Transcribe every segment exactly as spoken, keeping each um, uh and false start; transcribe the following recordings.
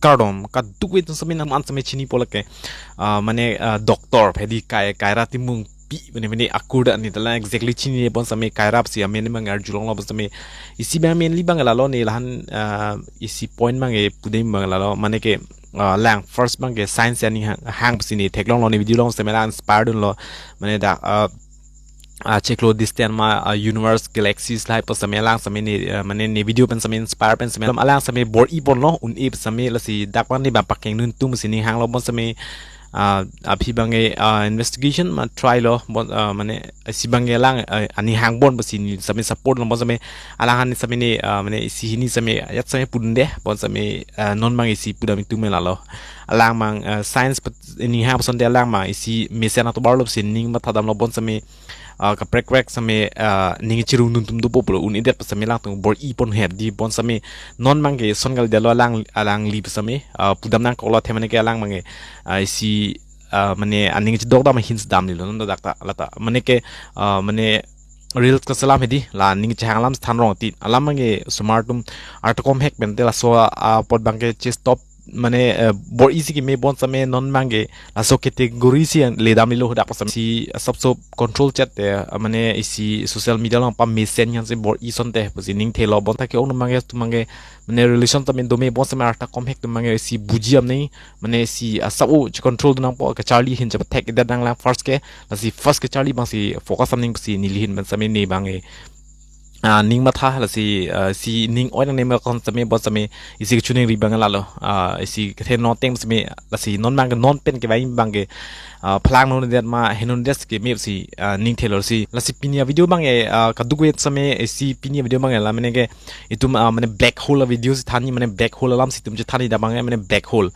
kardom, kadokave atum sitame nang an sitame chinipo lake, ah, mane, ah, doctor, hedi Kai, Kaira Timungpi, mane, mane akur da ni tala exactly chinine bonsitame Kaira pusi amen abang arjulonglo bonsitame. Isi abang mainly abang lalo ne lahan, ah, isi point abang ke pudam abang lalo, mane ke, ah, lang first abang ke science aning hang, hang pusi ne theklonglo ne video along sitame la inspire dunlo, mane dak, ah, ah, chiklo distant ma, ah, universe galaxies lahai pu sitame alang sitame ne, ah, mane ne video pen sitame inspire pen sitame alang sitame bor-i ponlo un-e pu sitame lasi dak abang ne ba pakeng nangtum pusi ning hanglo bonsitame, ah, aphi abang ke, ah, investigation ma try lo bon, ah, mane isi abang ke alang, ah, aning hang bon pusi ne sitame support lo bonsitame alang han sitame ne, ah, mane isi hini sitame ajat sitame pudunde bonsitame, ah, non abang isi pudam itum lalo alang abang, ah, science pet-, ning hang asonte alang abang isi mesen atovar lo pusi ning mathadamlo bonsitame, ah, kaprek kaprek sitame, ah, ning chirung dun atum dopo pulo un-edet pu sitame alangtum bor-i pon hep di bonsitame non abang ke son kali detlo alang, alangli pu sitame, ah, pudam nangkoklo athe mane ke alang abang ke, ah, isi, ah, mane aning chedok dam hinsi damlilo non dak ta lata mane ke, ah, mane reels kaselam hedi la ning chehang alam than rong ti alam abang ke osomar atum arta komhek pen te laso, ah, apot abang ke chestop mane, eh, bor-i si keme bonsitame non abang ke laso category si yang le damlilo dak pu sitame si, ah, sop sop control chet te, ah, mane isi social media along pamesen yang si bor-i asonte pusi ning thelo bonta ke ong abang ke atum abang ke mane relation sitame dome bonsitame arta komhek atum abang ke isi buji am ni mane isi, ah, sabo che control dun nangpo kacharli ahin chepathek-edet nanglang first ke lasi first kacharli abang si focus am ning pusi neli ahin pen sitame ne abang ke, ah, ning matha lasi, ah, si ning oi nangne ma kon sitame bonsitame isi kachiningri abang lalo, ah, isi kethe non ateng sitame lasi non abang ke non pen kevai abang ke, ah, phelang nangdunde ma he nangdunde si keme si, ah, ning thelo si lasi pini avideo abang ke, ah, kadokave sitame isi pini avideo abang ke la mane ke itum, ah, mane black hole avideo si thanji mane black hole alam si itum chethanji dak abang ke mane black hole.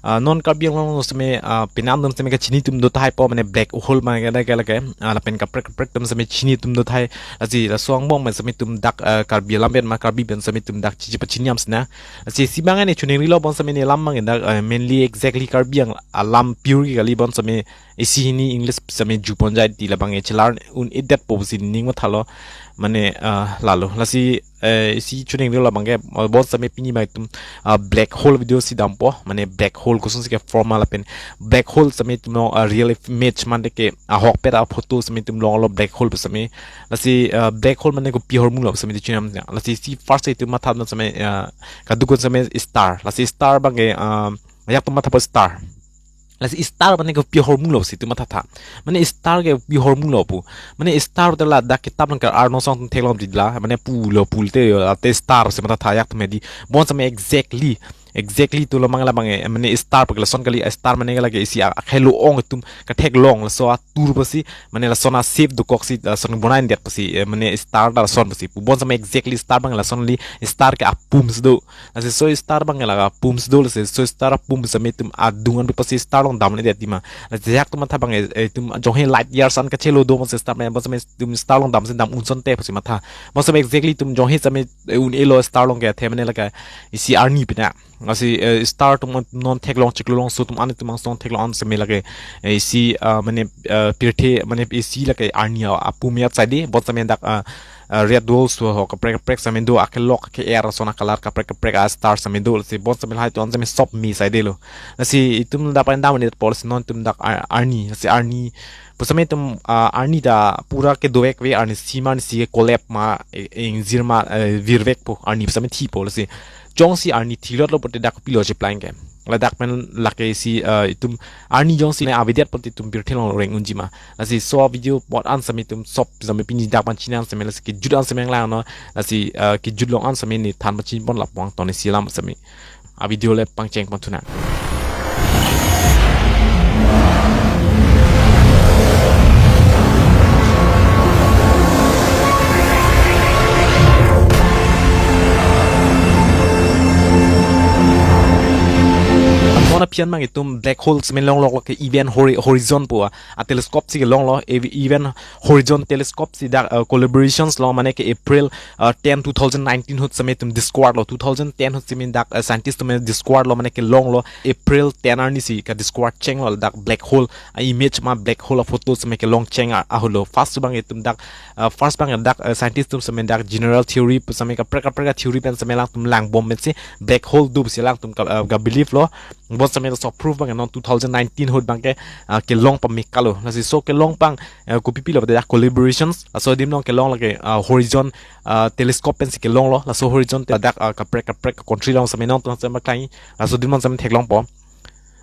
Ah, non Karbi Anglong sitame, ah, penang atum sitame kachini atum do tahai po mane black hole mane ke dak ke lake, ah, lapen kaprek kaprek atum sitame chini atum do tahai. Lasi laso angbong mane sitame itum dak, ah, Karbi alam pen ma Karbi pen sitame itum dak chichi pachini am sina. Lasi isi abang ne chiningrilo bonsitame ne alam abang dak, ah, mainly exactly Karbi Ang-, alam pure ke kali bonsitame isi hini English sitame ju pon jai ti labang ke chelar un-edet po pusi ning mathalo mane, ah, lalo. Lasi, eh, isi chiningrilo abang ke, ah, bonsitame pini abang itum, ah, black hole video si dampo mane black hole kosonsi ke form ma lapen black hole sitame itum, ah, real image mane ke ahokpet aphoto sitame itum longlo black hole pu sitame. Lasi, ah, black hole mane kopi ahormu lo sitame itum chinam. Lasi isi first itum matha sitame, ah, kadokave sitame star. Lasi star abang ke, ah, ajat atum mathapo star. Lasi star mane kopi ahormu lo si itum mathatha. Mane star ke kopi ahormu lo pu. Mane star te ladak kitap along ke arno song theklong di la. Mane pulo pulote yo ate star si mathatha ajat atum hedi. Bonsitame exactly. Exactly tu lo abang labang, eh, mane star pu ke lason kali, eh, star mane ke lake isi a-, akhei lo-ong atum katheklong laso atur pusi, mane lason a-shape dokok si, lason bonai det pusi, eh, mane star ta lason pusi. Pu bonsitame exactly star abang lason kali star ke apum si do. Lasi so star abang la apum si do lasi so star apum sitame itum adung an pusi star along damledet ti ma. Lasi ajat atum matha abang, eh, itum jonghe light years an kachelo do ma si star ma bonsitame itum star along dam si dam un asonte pusi matha. Bonsitame exactly itum jonghe sitame, eh, un-elo star along ke athe mane lake isi arni pina. Lasi, eh, star atum non theklong chiklo longso atum an itum angsong theklong an sitame lake, eh, isi, ah, mane, eh, pirthe mane isi lake arni a-, apum ajat saide bonsitame dak, ah, ah, red dwarfs ho kaprek kaprek sitame do akelok ke-er ason a-color kaprek kaprek a-star sitame do lasi bonsitame lahai atum an sitame sop me saidelo. Lasi itum dak pen damledet po lasi non itum dak ar-, arni lasi arni pu sitame itum, ah, arni ta pura ke dovek ve arnisi ma arnisi ke collapse ma, eh, ingjir ma, eh, virvek po arni pu sitame thipo lasi jongsi arni thilotlo pote dak kopilo cheplang ke. Ladak pen lake isi, eh, itum arni jongsi ne avedet pote itum pirthe along reng unji ma. Lasi so video bot an sitame itum sop sitame pini dak pen chini an sitame lasi kejut an sitame langno. Lasi, eh, kejut along an sitame ne than pachini pon lapu-an ton isi alam sitame. Avideo le pangcheng pon thu nang. aphi an abang itum black hole seme longlok lo ke Event Hori-, Horizon pu a telescope si kelong lo, Ev-, Event Horizon telescope si dak, uh, collaborations lo, mane ke April, uh, ten, two thousand nineteen ahut seme itum discover lo, two thousand ten ahut seme dak, uh, scientist atum discover lo, mane kelong lo, April ten arni si ka discover cheng lo dak black hole, uh, image ma black hole a photo seme kelong cheng a, ahut lo. First abang itum dak, uh, first abang dak, uh, scientist atum seme dak general theory pu seme kaprek kaprek a theory pen seme alangtum langbom pensi black hole do pusi alangtum ka, uh, ka believe lo. Bon seme laso proof abang non two thousand nineteen ahut abang ke, ah, kelong pame kalo. Lasi so kelong abang, ah, kopi pilo dak collaborations. Laso adim along kelong lake, ah, Horizon, ah, telescope pensi kelong lo. Laso Horizon te dak, ah, kaprek kaprek country along seme non tum seme klang. Laso adim along seme theklongpo.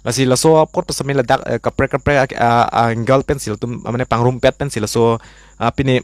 Lasi laso apot seme ladak, eh, kaprek kaprek, ah, ah, angle pensi latum, ah, mane pangrumpet pensi laso, ah, pine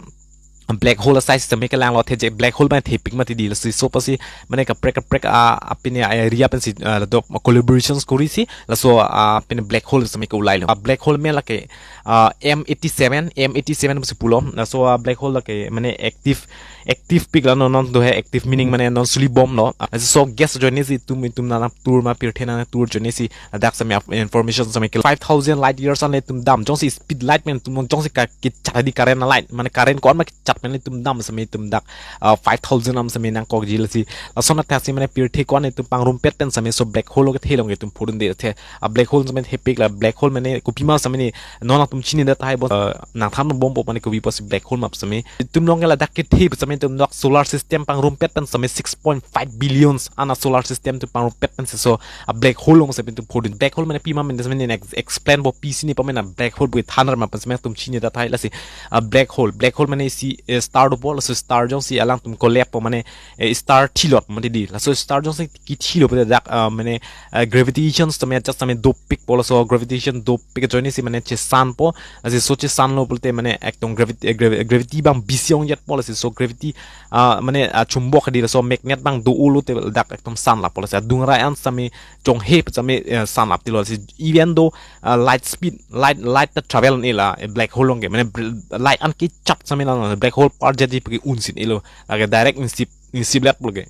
black hole a size seme kelang lo, the je black hole abang thepik mati di. Lasi so pusi mane kaprek kaprek, ah, ah, pine area pensi, ah, ladak collaborations kori si laso, ah, pine black hole seme ke ulai lo. Ah, black hole amen lake, ah, M eighty seven, M eighty seven pusi pulo. Laso, ah, black hole lake mane active, active pik la non non do he, active meaning mane non suli bom lo. Ah, lasi so gas ajoine si itum, itum nangtum ma pirthe nangtum ajoine si ladak seme ap-, information seme ke five thousand light years an le itum dam. Jongsi speed light amen itum jongsi ka kichat di current a light, mane current ko-an ma kichat amen le itum dam seme itum dak, ah, five thousand an seme nangkokji. Lasi lason athak si mane pirthe ko-an itum pangrumpet pen seme so black hole lo kethe along itum phurun de the. A black hole seme thepik la, black hole mane kopima seme ne non atum chini det tahai bo, ah, nangthan bompo mane kopi pusi black hole ma pu seme. Itum along ke ladak kethe pu seme itum dak solar system pangrumpet pen seme six point five billions an a solar system itum pangrumpet pensi so a black hole along seme itum phurun. Black hole mane pima amen seme ne ex-, explain bo pisi ne pame na black hole pu than ra ma pu seme itum chini det tahai. Lasi, ah, black hole, black hole mane isi, eh, star dopo, laso star jongsi alangtum collapse po mane, eh, star thilot mati di. Laso star jongsi kithilo pute dak, ah, mane, ah, gravitations tame just tame dopikpo, laso gravitation dopik ajoine si mane chesanpo. Lasi so chesan lo pulote mane ekdom gravity, eh, gravi-, gravity abang bisi ongjetpo, lasi so gravity, ah, mane, ah, chumbok di, laso magnet abang do-o lote dak ekdom sanlappo, lasi adung arai an seme chonghe pu seme, eh, sanlap tilo. Lasi even though, ah, light speed, light, light ta travel ne la, eh, black hole along ke mane bl-, light an kichat seme la black hole parjetji pu ke un si ne lo. Lake direct insip, insip let pulo ke.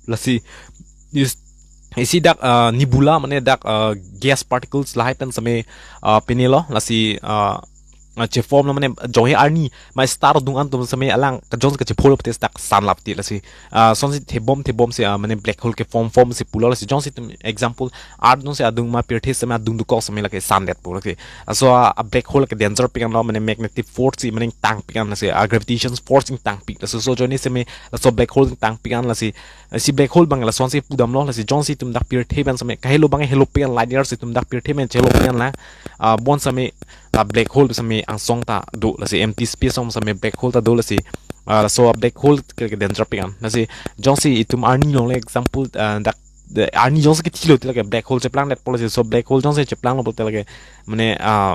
Lasi is-, isi dak, ah, nebula mane dak, ah, gas particles lahai pen seme, ah, pine lo. Lasi, ah, ah, cheform lo mane jonghe arni ma star adung an atum seme alang kejong kachepho lo pute dak sanlap ti. Lasi, ah, sonsi thebom thebom si, ah, mane black hole keform form si pulo. Lasi jongsi itum example Earth jongsi adung ma pirthe seme adung dokok seme lake sandet pu lake. Ah, so, ah, a black hole ke danger pik an lo, mane magnetic force si mane tangpik an, lasi, ah, gravitation force tangpik. Laso so ajoine seme laso black hole tangpik an. Lasi, ah, si black hole abang lasonsi pudam lo. Lasi jongsi itum dak pirthe pen seme kahelo abang helo pik an, light years itum dak pirthe pen chelo pik an la, ah, bon seme la black hole seme angsong ta do, lasi empty space along seme black hole ta do. Lasi, ah, laso black hole ke, ke danger pik an. Lasi jongsi itum arni along le example, ah, dak, de, arni jongsi kithilo te lake black hole cheplangdetpo, lasi so black hole jongsi cheplanglo pulote lake mane, ah,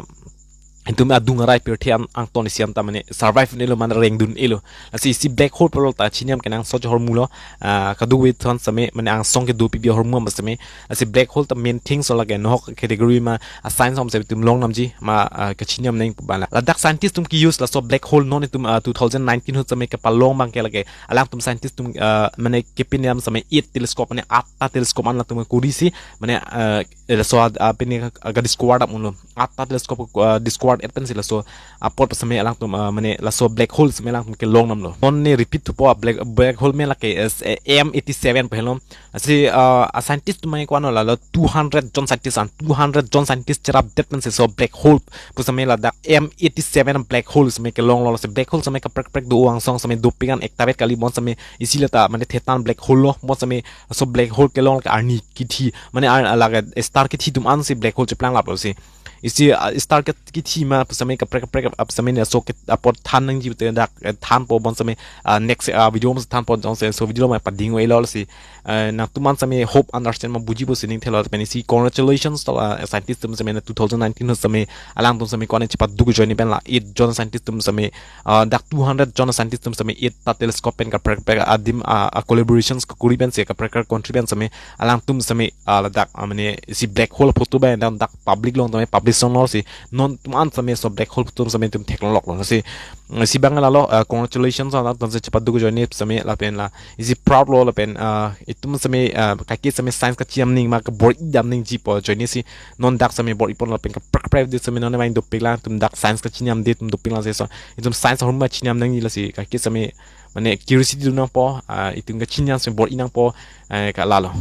itum adung arai pirthe an angton isi an ta mane survive ne lo, mane rengdun ne lo. Lasi isi black hole pulo ta chiniam kenangsot ahormu lo, ah, kadokave thon seme mane angsong kedo pipi ahormu ma seme. Lasi black hole ta main things lo lake, nohok category ma, ah, science along seme itum longnamji ma, ah, kachiniam neng pu abang la. Ladak scientist atum ke-use laso black hole non itum, ah, two thousand nineteen ahut seme kepalong abang ke lake alangtum scientist atum, ah, mane kepiniam seme eight telescope mane atta telescope an latum kori si mane, ah, laso, ah, pine ka, ka discover dam un lo. Atta telescope, ah, discover et pensi laso apot seme alangtum, ah, mane laso black hole seme alangtum kelongnam lo. Non ne repeat thupo, ah, black, black hole amen lake, eh, M eighty seven pu helo. Lasi, ah, a scientist atum ke ko-an lo, la lo two hundred jon scientist an, two hundred jon scientist cherapdet pensi so black hole pu seme ladak M eighty seven black hole seme kelong lo. Lasi black hole seme kaprek kaprek do angsong seme dopik an ektavet kali, bon seme isi le ta mane thetan black hole lo, bon seme so black hole kelong ke arni kithi mane ar, lake star kithi atum ansi black hole cheplanglap lo si. Isi, ah, star ke, kithi ma pu seme kaprek kaprek ap seme ne so ke apot than nangji pute dak, eh, thanpo, bon seme, ah, next, ah, video ma thanpo jongsi so video ma pading oi lo si. Eh, nangtum an seme hope understand ma buji pusi ning thelo pen isi congratulations to, ah, scientist atum seme na two thousand nineteen ahut seme alangtum seme ko-an chepaduk ajoine pen la eight jon scientist atum seme, ah, dak two hundred jon scientist atum seme eight ta telescope pen kaprek kaprek adim, ah, ah, collaborations kekori pensi kaprek kaprek country pen seme alangtum seme, ah, ladak, ah, mane isi black hole photo abang dak public along tame publish ong lo si. Non atum an same, so black hole atum same itum theklonglo. Lasi, mm, isi abang lalo, uh, congratulations, alanglitum si chepadu ajoine same lapen la isi proud lo lapen, uh, itum same, uh, kaike same science kachini aning ma kabor-i dam nangjipo ajoine si non dak same bor-ipon lapen kaprek kaprek avideo same non vang dopiklang, itum dak science kachini amde itum dopiklang si so itum science ahormu chini am nangji, lasi kaike same mane curiosity do nangpo, uh, itum kachini am same bor-i nangpo, uh, ka lalo.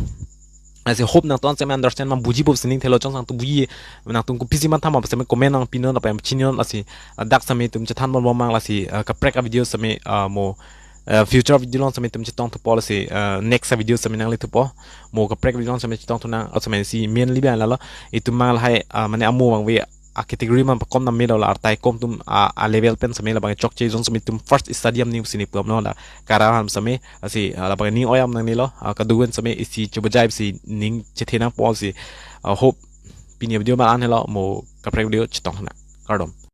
Lasi hope nangtum same understand ma bujipo si ning thelo, chongchang atum buji, nangtum kopisi matha ma same comment nangpinon lapen chininon, lasi, uh, dak same itum chethan bom bom mang, lasi, uh, kaprek avideo same, uh, mo, uh, future video along same itum chetong thupo, lasi, uh, next avideo same nangle thupo, mo kaprek video along same chetong thunang, uh, same si mainly abang lalo, itum mang lahai, uh, mane amo vangve a category man pakom nam melo, la artai kom atum a, a level pen same labang chokche, jong same itum first study am ning sini puam no la kara ham same, lasi, ah, labang ning oi am nangnelo, ah, kadokave same isi chobajai si ning chethe nangpo si, ah, hope pini video ma-an helo, mo kaprek video chetong nang. Kardom.